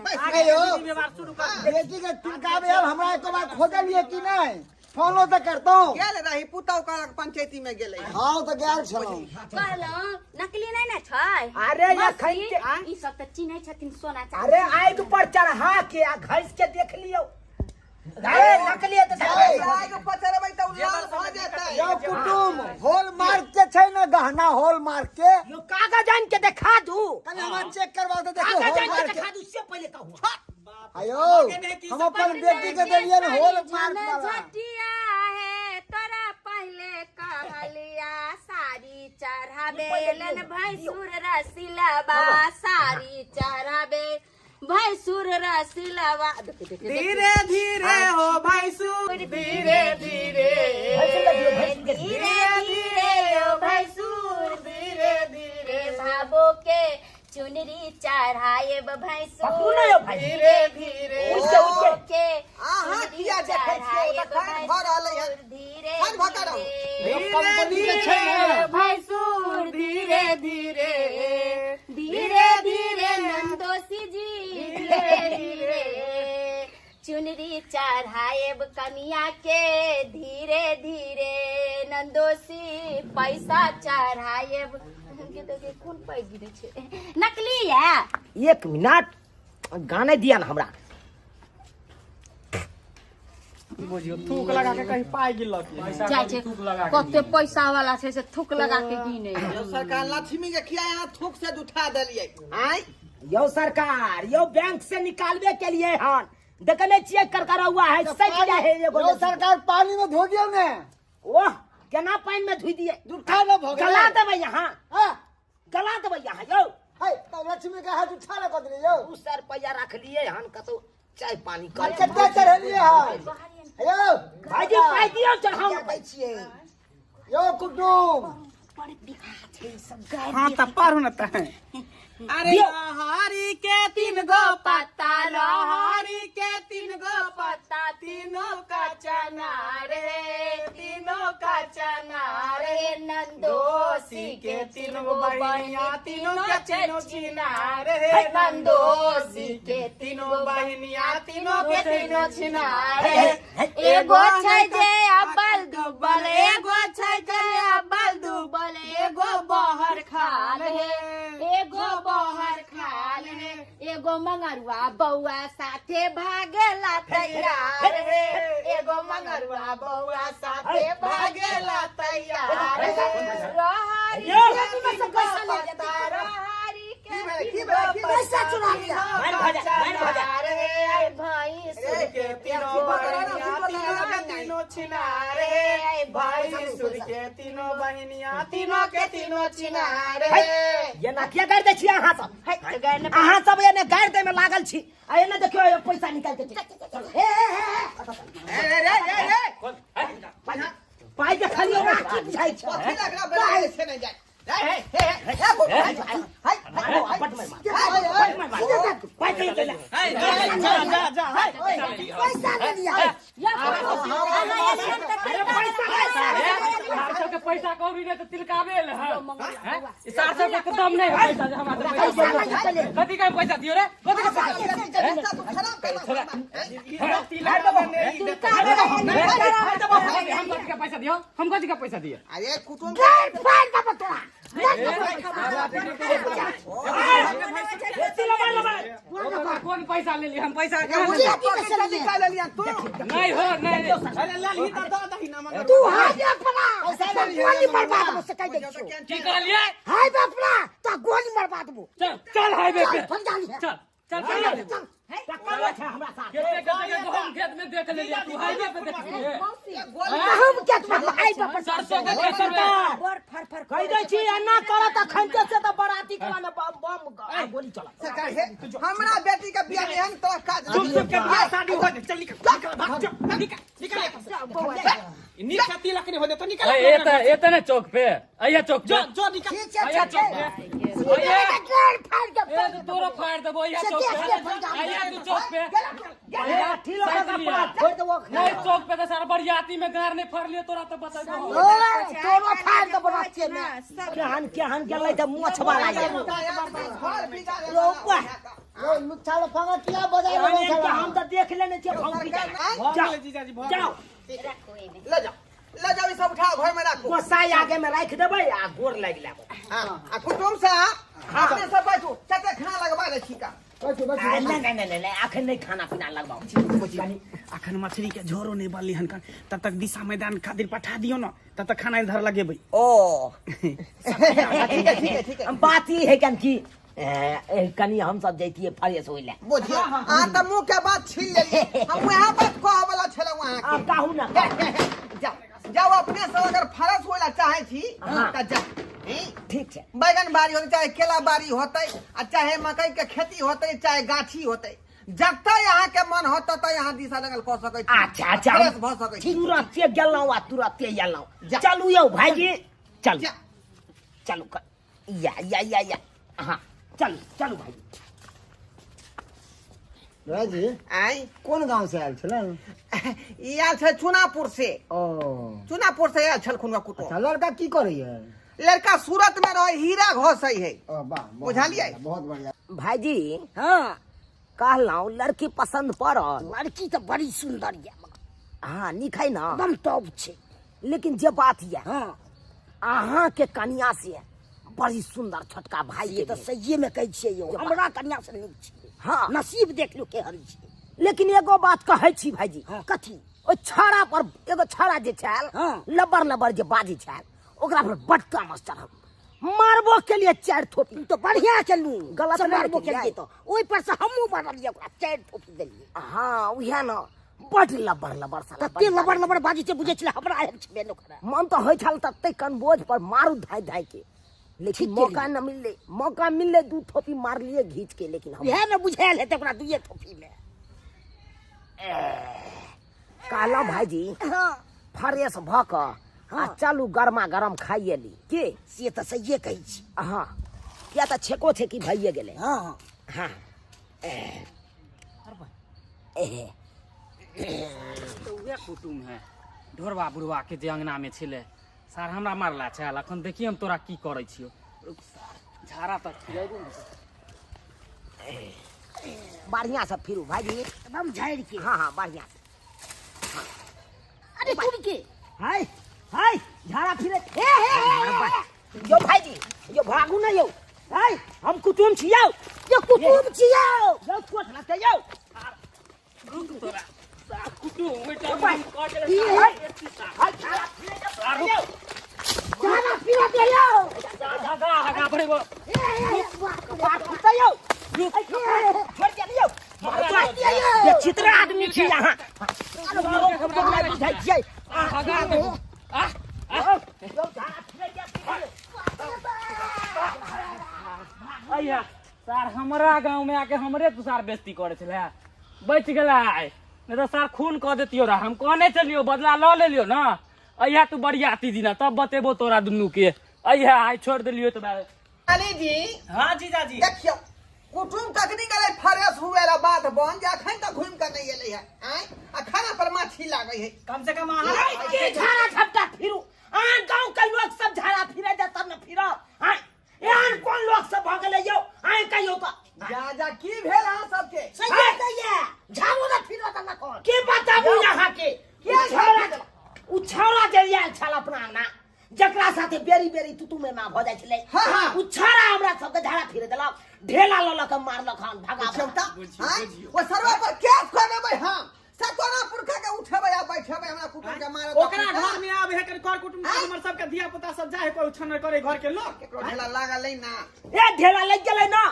बैस। अरे यौ व्यवहार शुरू कर। बेटी के तिलकाबे आब हमरा एको बार खोजलियै कि नहि? फोनो तऽ करतौ। गेल रही पुतहु कहलक पंचायती में गेलै। हाँ तऽ गेल छलहुँ। कहलहुँ नकली नहि ने छै? अरे मौसी, एखन के आ? ई सब तऽ चिन्है छथिन सोना चांदी। अरे आगि पर चढ़ा के आ घस के देख लियौ। अरे नकली है तऽ आगि पर चढ़ेबै तऽ उ लाल भऽ जेतै। यौ कुटुम, हॉलमार्क के छै ने गहना, हॉलमार्क के। यो कागज आनि के देखा दू। कनि हमरा चेक करवा दे, देखियौ कागज आनि के हॉलमार्क के। देखा दू से पहिले कहू। आयो, हम अपन बेटी के देलियन हॉलमार्क वाला। झटिया है तोरा पहले कहलिया साड़ी चढ़ाबे लन भैंसुर रसिलबा, साड़ी चढ़ाबे भैंसुर रसिलबा। देखिए, देखिए, देखिए। धीरे धीरे हो भैंसुर, धीरे धीरे, धीरे धीरे हो भैंसुर, धीरे धीरे। भाबो के चुनरी चढ़ाएब भैंसुर, पकड़ू ना यौ भाई। धीरे धीरे। उठ के, उठ के। के अहाँ चुनरी किया देखै छियै? ओ तऽ चढ़ाएब खान भऽ रहलै हन। धीरे खान भऽ कऽ रहू। धीरे यौ कंपनी के छै ने। भैंसुर, धीरे धीरे, धीरे धीरे नंदोसी जी, धीरे धीरे चुनरी चढ़ाएब कनिया के, धीरे धीरे नंदोसी पैसा चढ़ाएब। गे देखिए, कोन पाइ गिरै छै? नकली है। एक मिनट गाने दिया ना हमरा। बुझियो थूक लगा के कहीं पाई गिरलक। जाइ छै कते पैसा वाला छै से थूक लगा के गिने। यौ सरकार, लक्ष्मी के खिया यहाँ थूक से उठा देलियै आँय? यौ सरकार, यौ बैंक से निकालबे के लिए हन, देखने छियै करकरौआ है, सटि जाइ है एगो। यौ सरकार, पानी में धो दियौ ने। ओह, केना पानि में धोइ दिए? जुठा न भऽ गेलै। गला देबै यहाँ। हाँ। गला देबै यहाँ यौ। है तब लक्ष्मी के हाथ उठा ल कऽ देलियै यौ। 200 रुपैआ रखलियै हन, कतौ चाय पानी कर। कते चढ़ेलियै हन यौ? भाईजी, पाइ दियौ, चढ़ाउ। क्या दै छियै यौ कुटुम? हाँ तऽ पढ़ू न तऽ। अरे लहरी के तीन गो पत्ता, लहरी के तीन गो पत्ता, तीनों का चना रे, तीनों का चना रे। नंदोसी दोषी के तीन गो बहिनिया, तीनों के तीनों छिना रे। नंदोसी के तीनों बहिनिया, तीनों के तीनों छिना रे। एगो छै जे अब्बल दुब्बल, एगो छै जे अब्बल दुब्बल, एगो बहर खाल हे, एगो बहर खाल हे। एगो मंगरुआ बौआ साथे भागेला तैयार हे, एगो मंगरुआ बौआ साथे भागेला तैयार हे। रहरी यौ। के तीन गो पत्ता, रहरी के की भेलै, की तीन भेलै, गो की भेलै? पैसा चुरा लिया। मारि भऽ जा, मारि भऽ जा। रे भैंस के तीनों बहिनिया, तीनों के तीनों छिनार हे। भाई सुर के तीनों बहिनिया, तीनों के तीनों छिनार हे। एना किया गारि दै छियै अहाँ सब? है, तऽ गारि नहि। अहाँ सब एने गारि दै में लागल छी आ एने देखियौ एगो पैसा निकालि के चल। हे हे हे हे। रे रे रे रे। पाइ देखलियौ ना, की बुझाइ छै? कथी लगरा बेला छै? नहि जाय हे हे हे हे हे हे हे हे। बट मार, मार, बट मार, मार। पाइ दियौ पहिले। जा जा जा हे। पैसा ले लिया। सार सबके पैसा कौड़ी नहि तऽ तिलकाबे ले है हैं? ई सार सबके तऽ दम नहि है पैसा जे हमरा से पैसा दियौ। कथी के पैसा दियौ रे? कथी के पैसा? तू खराब करना। हम कथी के पैसा दियौ? हम कथी के पैसा दियौ? अरे कुटुम। फाड़ देबो तोरा। कोन पैसा लेली? हम पैसा कहाँ लेली? निकाल तू। नहीं हो, नहीं। अरे लाल ही तऽ दऽ दही ना मगर। तू हाय अपना गोली मरवा देबो से कहि दै छियौ। की कहलियै? हाय बापरा, तो गोली मरवा देबो। चल चल हाईवे पे। चल, फंदा लिहे। चल चल चल चल। टक्कर छै हमरा साथ। कते कते के गहूम खेत में देख लेलियै, तू हाईवे पे देखलियै? गहुम के तुम हाय बापरा। सरसों के खेत में। बड़ फर फर कहि दै छी, एना करत अखन से तऽ बराती के माने बम बम आ गोली चलत। सरकार हे, हमरा बेटी के बियाह में एहन तरह काज चुप चुप के बियाह शादी हो जाए। चल निकल निकल, भाग चल, निकल निकल एतऽ से। नीक से तिलक नहि हो जाए तो निकल। ए एते एते ने चौक पे, अइया चौक पे। जो जो निकल। ठीक छै। अइया ठीक चौक छै। पे। अइया। गाड़ फाड़ के। ए तो तोरो फाड़ देबो। अइया से चौक देख पे। के फंदा। अइया तू चौक पे। अरे तिलक साइकिल के लिया। फोड़ देबो। नहीं, चौक पे तो सारा बरियाती में गार नहीं फड़लियो तोरा तो बतेबो। ओए, तोरो फाड़ देबो रास्ते में। केहन केहन गेलै तऽ मोछ वाला ये। घर बिगाड़े। रोपा। यो लुच्चा लफंगा किया बजा एहन रहल एहन के छला? हम तऽ देख लेने छियै भौंकी। भऽ जाओ गेलै जीजाजी, भऽ जाओ। रखो एमे। ले जाओ। लऽ जाउ ई सब उठाओ घर में राखू। गोसाई आगे में राखि देबै आ गोर लागि लेबै। हाँ, आ कुटुम से अपने सब बैठू, चटे खाना लगवा दै छी का। बैठू बैठू। आ, नहि नहि नहि नहि, अखन नहि खाना पीना लगबाउ। कनी अखन मछली के झोरो नहीं बनली हन तब तक दिशा मैदान खातिर पठा दियो ना, तब तक खाना इधर लगेबै। ओ ठीक है, ठीक है, ठीक है। बात ई है कन कि कनी हम सब जैतियै फ्रेश होय ले। बुझियो अहाँ तऽ मुँह के बात छीन लेलियै, हम वएह बात कहऽ वाला छलहुँ अहाँके। आब कहू ना। जाउ जाउ, अपने सब अगर फरस होय ला चाहै छी तऽ जाउ। ठीक छै। बैगन बाड़ी होतै, चाहे केला बाड़ी होतै, आ चाहे मकई के खेती होतै, चाहे गाछी होतै, जतऽ अहाँके मन होत ततऽ अहाँ दिशा दंगल कऽ सकै छी। अच्छा अच्छा, फ्रेश भऽ सकै छी। तुरते गेलहुँ आ तुरते एलहुँ। जा। चलू यौ भाईजी, चलू। जा। चलू या या या या, हाँ चलू चलू भाईजी। भाईजी आँय, कोन गांव से आयल छलै? ई आयल छै चुनापुर से। ओ चुनापुर से आयल छलखुन कुटुम्ब। अच्छा, लड़का की करैया? लड़का सूरत में रहे, हीरा घसै है। ओ वाह, बहुत बुझलियै? बढ़िया, बहुत बढ़िया। भाईजी हाँ कहलहुँ लड़की पसंद पड़ल? लड़की तऽ बड़ी सुंदर यऽ। हाँ नीक है ना, एकदम टॉप छै। लेकिन जे बात यऽ, हाँ अहाँ के कनिया से बड़ी सुंदर छोटका भाई ये के तऽ भेल। सहिए में कहै छियै यौ, हमरा कनिया से नीक छै। हाँ नसीब देख लियौ केहन छै। लेकिन एगो बात कहै छी भाईजी। हाँ, कथी? ओहि छाड़ा पर एगो छाड़ा जे छल, हाँ। लबर लबर जे बाजै छल, ओकरा पर बड तामस चढ़ल, मारबो के लिए 4 थोपी। तो बढ़िया चलू, गलत से नहि मारबो केलियै। केलियै तऽ ओहि पर से हमहूँ मारलियै, ओकरा 4 थोपी देलियै। हाँ उएह ने, बड लबर लबर साला, तते बड लबर लबर बाजै छै, बुझै छलै हमरा एहन छेबे नहि करै। मन तऽ होइ छल तते कनबोझ पर मारू धाइ धाइ के, लेकिन ठीक मौका न मिललै। मौका मिललै 2 थोपी मारलियै घीच के, लेकिन हम इएह ने बुझायल हेतै ओकरा 2 थोपी में। कहलहुँ भाईजी, हाँ। फ्रेश भऽ कऽ आ चलू गरमा गरम खाइए ली की? से तऽ सहिए कहै छी। हाँ किया तऽ छेको छेकी भइए गेलै। हाँ। हाँ। तऽ उएह कुटुम है ढोरबा बुढ़वा के जे अंगना में छलै, सार हमरा मारला छल। अखन देखिए हम तोरा की करै छियौ। रुक सार, झाड़ा तक खिलेबो ने। बढ़िया से फिरू भाईजी। एकदम झाड़ि के। हाँ हाँ बढ़िया से। अरे तुर के। हाय हाय झाड़ा फिरे। हे हे हे, हे। यो भाईजी, यो भागू ना यो। हाय हम कुटुम छी यौ। यो कुटुम छी यौ। यो छोट लगतै यौ। रुक तोरा सार कुटुम ओहिठाम भाई, कऽ देले। की सार, है? सार, हाय, झाड़ा फिरे सार, रुक। झाड़ा फिरे दे यौ। हगा हगा भरेबो। कपार फुटतै यौ। रुक। छोड़ दिया यौ। ये चित्रा आदमी छी यहाँ। अरे बुझाइ छियै। हगा देखू। आह अइया सार हमरा गांव में आके हमरे तू सार बेइज्जती करे छलै, बच गेला आइ, नहीं तो सार खून कऽ देतियो रहा। हम कहने चलियो बदला लऽ लेलियो ना। अइया तू बरियाती दिना तब बतेबो तोरा दुनू के। अइया आइ छोड़ देलियो तो बाय। अली जी। हाँ जीजाजी। देखियौ कुटुम कखनी गेलै फ्रेश हुए ला बात बन जे अखन तक घुमि कऽ नहि एलै है। आँय, आ खाना पर माछी लागै है। कम से कम अहाँ की झाड़ा झपटा फिरू? अहाँ गाँव के लोग सब झाड़ा फिरे जा तब न फिरब। आँय, एहन कोन लोग सब भऽ गेलै यौ? आँय कहियौ तऽ। जा जा की भेल अहाँ सबके? सही दैया, झाड़ू न फिरो तऽ नखन। की बताबू यहाँ के? के झाड़ा? उ छौड़ा जे आयल छल अपना अंगना, जकरा साथे बेरी बेरी तुतु में ना भऽ जाइ छलै, हाँ, हाँ। उ छौड़ा हमरा सबके झाड़ा फिरे देलक, ढेला लऽ लऽ के मारलक हन, भगा बुझियौ भगा। तऽ, आँय? ओ सरवा पर केस कऽ देबै हम। सतोना पुरखा के उठेबै आ बैठेबै, हमरा कुटुम के मारत। ओकरा घर में आब हेकर कर कुटुम आँय? हमर सबके धिया पुता सब जाए कोई छनर करे घर के लोग। केकरो ढेला लागल है ना। ए ढेला लग गेलै ना।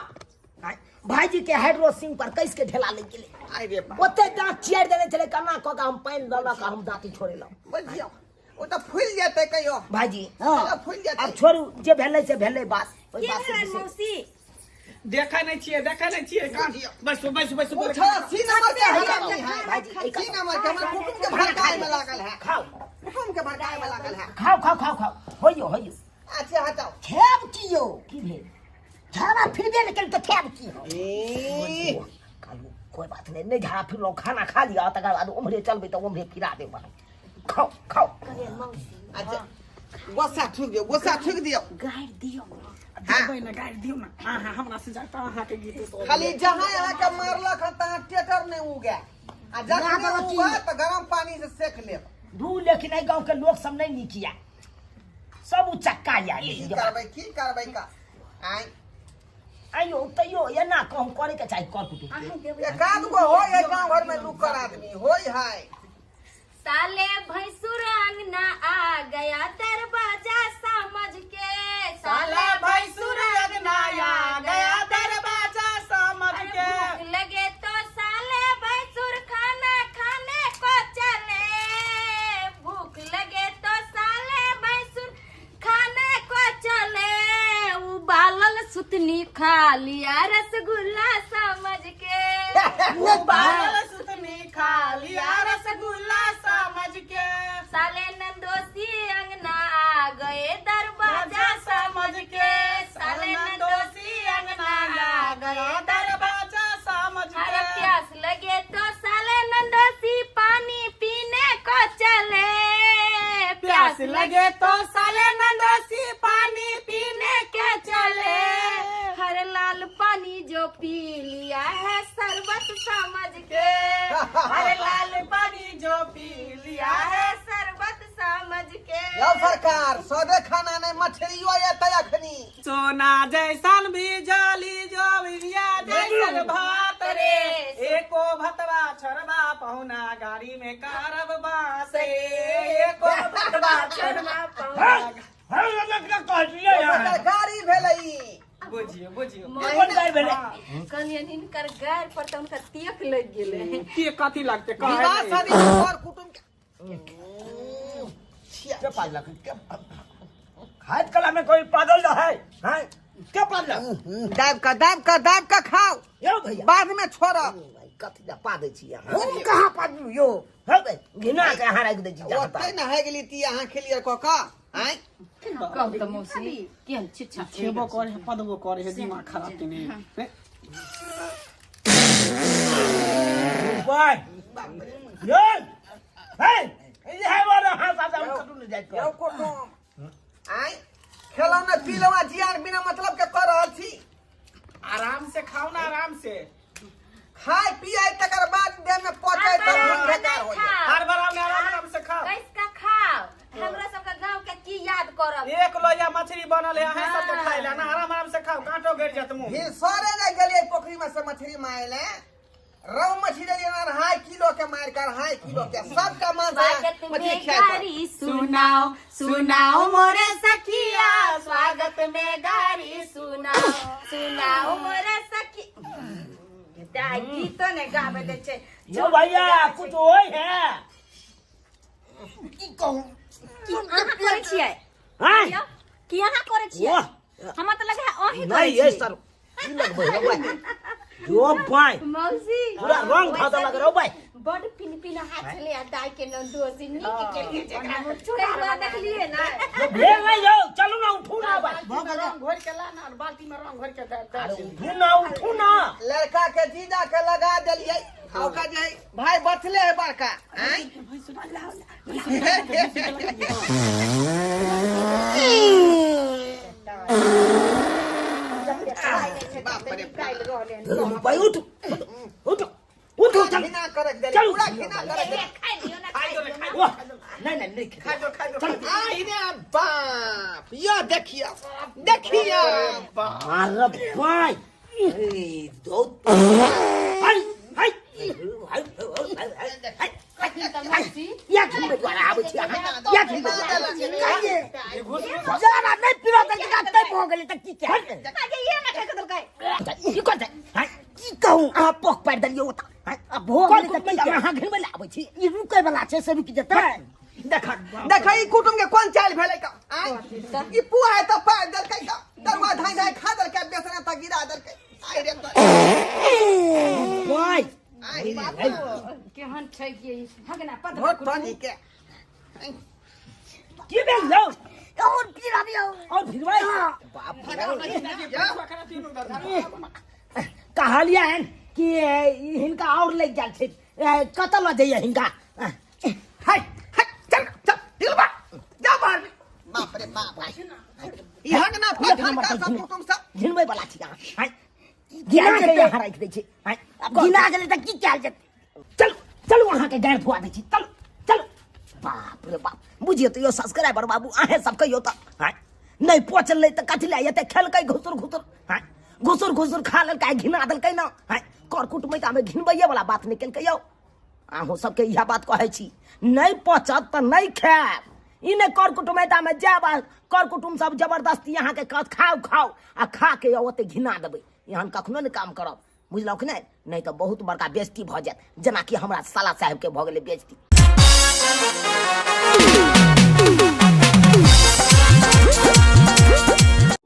आँय, भाईजी के हाइड्रो सिंह पर कैस के ढेला लग गेलै। आइ रे बाप। ओते दांत चियारि देने छलै, कना कऽ के हम पानि लऽ लऽ के हम दाँती छोड़ेलहुँ। बुझियौ ओ तऽ फूलि जेतै कहियो। भाईजी, हाँ। फूलि जेतै। आब छोड़ू, जे भेलै से भेलै, बास। ओहि के बात से भेलै विशेष- मौसी? देखै नहि छियै, देखै नहि छियै। बुझियौ। बैसू बैसू बैसू। ओ छौड़ा सी नंबर के हरामी है। भाईजी, एहि सी नंबर के हमरा कुटुम के भड़काए में लागल है। खाओ। कुटुम के भड़काए में लागल है। खाओ खाओ खाओ खाओ, होइयो होइयो। अच्छा हटाओ। खेब की यौ? की भेल? झाड़ा फिरबे नहि केलकै तऽ खेब की हो? ए, कहलहुँ कोई बात नहीं, नहीं झाड़ा फिरलहुँ, खाना खा लिअ, तकर बाद उम्हरे चलबै तऽ उम्हरे फिरा देब। खाओ खाओ। अरे मौसी, अच्छा गोस्सा थूक दियौ, गोस्सा थूक दियौ। गारि दियौ ना। देबै ने गारि दियौ ना। अहाँ हमरा से जाता अहाँके गीत तो खाली जहाँ अहाँके मारलक हन तहाँ टेटर नहि उगे, आ जखने उगे तऽ गरम पानी से सेक लेब। दू लेकिन एहि गाँव के लोग सब नहीं नीक या सब उचक्का या की करबै की करबै का आय आइयो तैयो एना कहूँ करे के चाही कर कुटुम एकाध गो होय है गांव घर में लुकर आदमी होय है साले भैंसुर अंगना आ गया दरवाजा समझ के। साला भैंसुर अंगना आ गया दरवाजा समझ अरे के। भूख लगे तो साले भैंसुर खाना खाने को चले, भूख लगे तो साले भैंसुर खाने को चले, उबालल सुतनी खा लिया रसगुल्ला समझ के। उबालल सुतनी खा लिया रसगुल्ला समझ के। साले नंदोसी अंगना आ गए दरवाजा समझ के। साले नंदोसी अंगना आ गए दरवाजा समझ अरे के। प्यास लगे तो साले नंदोसी पानी पीने को चले, प्यास लगे तो साले नंदोसी पानी पीने के चले। हर लाल पानी जो पी लिया है शरबत समझ के। हर लाल पानी जो पी लिया है शरबत समझ के। यौ सरकार सदे खाना नहीं मछलियो एतै अखनी। सोना जैसन भी जली जो बिया जैसन भात रे, एको भतवा छोड़बा पहुना गाड़ी में करब बास रे, एको भतवा छोड़बा पहुना। सरकार गाड़ी भेलै ई। बुझियो बुझियो कहलियनि हिनकर गारि पर तऽ हुनकर तीयक लागि गेलै। की कथी लगते विवाह शादी कर कुटुम के के पालक के खाइत कला में कोई पागल न है हैं के पालक दाब का दाब का दाब का खाओ यौ भैया बाद में छोड़ब। भाई कथी ला पा दै छी अहाँ हम कहाँ पादलू यौ हौ बे घिना के अहाँ राखि दै छी जहाँ ओते नहाय गेली ती अहाँ खेलियै कऽ कऽ आँय कहू तऽ मौसी केहन छिच्छा खेबो करे है पदबो करे है दिमाग खराब केने बाय यौ हे ये है वाला हाथ आता हम कटू नहीं जाइत यौ कुटुम आँय खेलौ ने पीलौ आ जियान बिना मतलब के कऽ रहल छी। आराम से खाओ ना आराम से खाय पियाय तकर बाद देह में पचै तब भूख बेकार होइए। हर बार आराम आराम से खाओ। कैस का खाओ हमरा सबके गांव के की याद करब। एक लोहिया मछली बनल है अहाँ सबके खाइ ला ना आराम आराम से खाओ कांटो गिर जात मुंह। फिर सरे नहीं गेलियै पोखरी में से मछली मारे ले रहु मछली लेलियै 2.5 किलो के मार के 2.5 किलो के सबका मांस स्वागत मछली में खियाइ पर। गारी सुनाओ सुनाओ मोरे सखिया, स्वागत में गारी सुनाओ सुनाओ मोरे सखी। दाई गीतो ने गावे दे छै। यो भैया कुछ होय है की कहू की अहाँ करै छियै? हैं की अहाँ करै छियै? वाह हमरा तऽ लगै है अहीं करै नहीं ये छियै। सर की लगबै हो भाई जो भाई मौसी पूरा रंग खाता लग रहा हो भाई। बड पिन पिन हाथ छले आ दाई के नंदोसी नीक केलिए जेकरा ताहि दुआरे देखलियै ना। जो भेल नहीं यो चलू ना उठू ना भाई रंग घोर के ला ना बाल्टी में रंग घोर के दे दे। अरे उठू ना उठू ना। लड़का के जीजा के लगा देलियै आ ओकरा जे भाई बचले है बड़का आँय बाप रे बाप। भाई उठ उठ उठ चल घिना करक देलियै चल। पूरा घिना करक देलियै। खाइ लियौ ना खाइ लियौ ना। वाह नहीं नहीं नहीं खा दो खा दो। आइ रे बाप यो देखियो देखियो मार भाई ए दो हाय हाय हाय हाय कखन तऽ मौसी या घुमे द्वारा आबै छी अहाँ या घुमे द्वारा आबै छी कहिए जरा नहीं पीरो त कते भऽ गेलै त की के आगे ये ना खाइ के देलकै। की करतै हैं की कहू अहाँ पोख पारि देलियै ओतऽ हैं आ भऽ कोन गेलै तऽ कुटुम्ब की अहाँ घुमे लए आबै छी ई रुकै वाला छै से रुकि जेतै। देख देख ई कुटुम के कोन चालि भेलै का आँय ई पुआ है तऽ पारि देलकै का तरुआ धाइ धाइ खा देलकै बेसना तऽ गिरा देलकै आइ रे तोरा। भाई आइ रे केहन छै कि हगना पद धोत तनी के की भेल यौ और पीरा दियौ और फिरवाई बाप रे कहलियनि कि हिनका और लागि गेल छै कतऽ लऽ जइयै हिनका हाय हाय चल चल निकल बाहर जा बाहर बाप रे बाप ई हगना पत्थर का सब कुटुम सब घिनबै वाला छी अहाँ हाय गिना के यहाँ राखि दै छी हाय आब घिना गेलै तऽ की कयल जेतै चलू चलू अहाँके गारि धुआ दै छी चलू चलू बाप रे बाप, बुझियौ तऽ यौ सब्सक्राइबर बाबू, अहें सब कहियौ तऽ, आँय नहि पचलै तऽ कथी लए एते खेलकै घुसुर घुसुर? आँय घुसुर घुसुर खा लेलकै, घिना देलकै ने। आँय कर कुटुमैतामे घिनबैये वाला बात नहि केलकै यौ। अहूँ सबके इएह बात कहै छी, नहि पचत तऽ नहि खायब। ई नहि कर कुटुमैतामे जायब आ कर कुटुम सब जबरदस्ती अहाँके कहत खाउ खाउ, आ खा के ओते घिना देबै। एहन कखनो नहि काम करब, बुझलहुँ कि नहि? नहि तऽ बहुत बड़का बेइज्जती भऽ जायत, जेनाकि हमरा साला साहेबके भऽ गेलै बेइज्जती।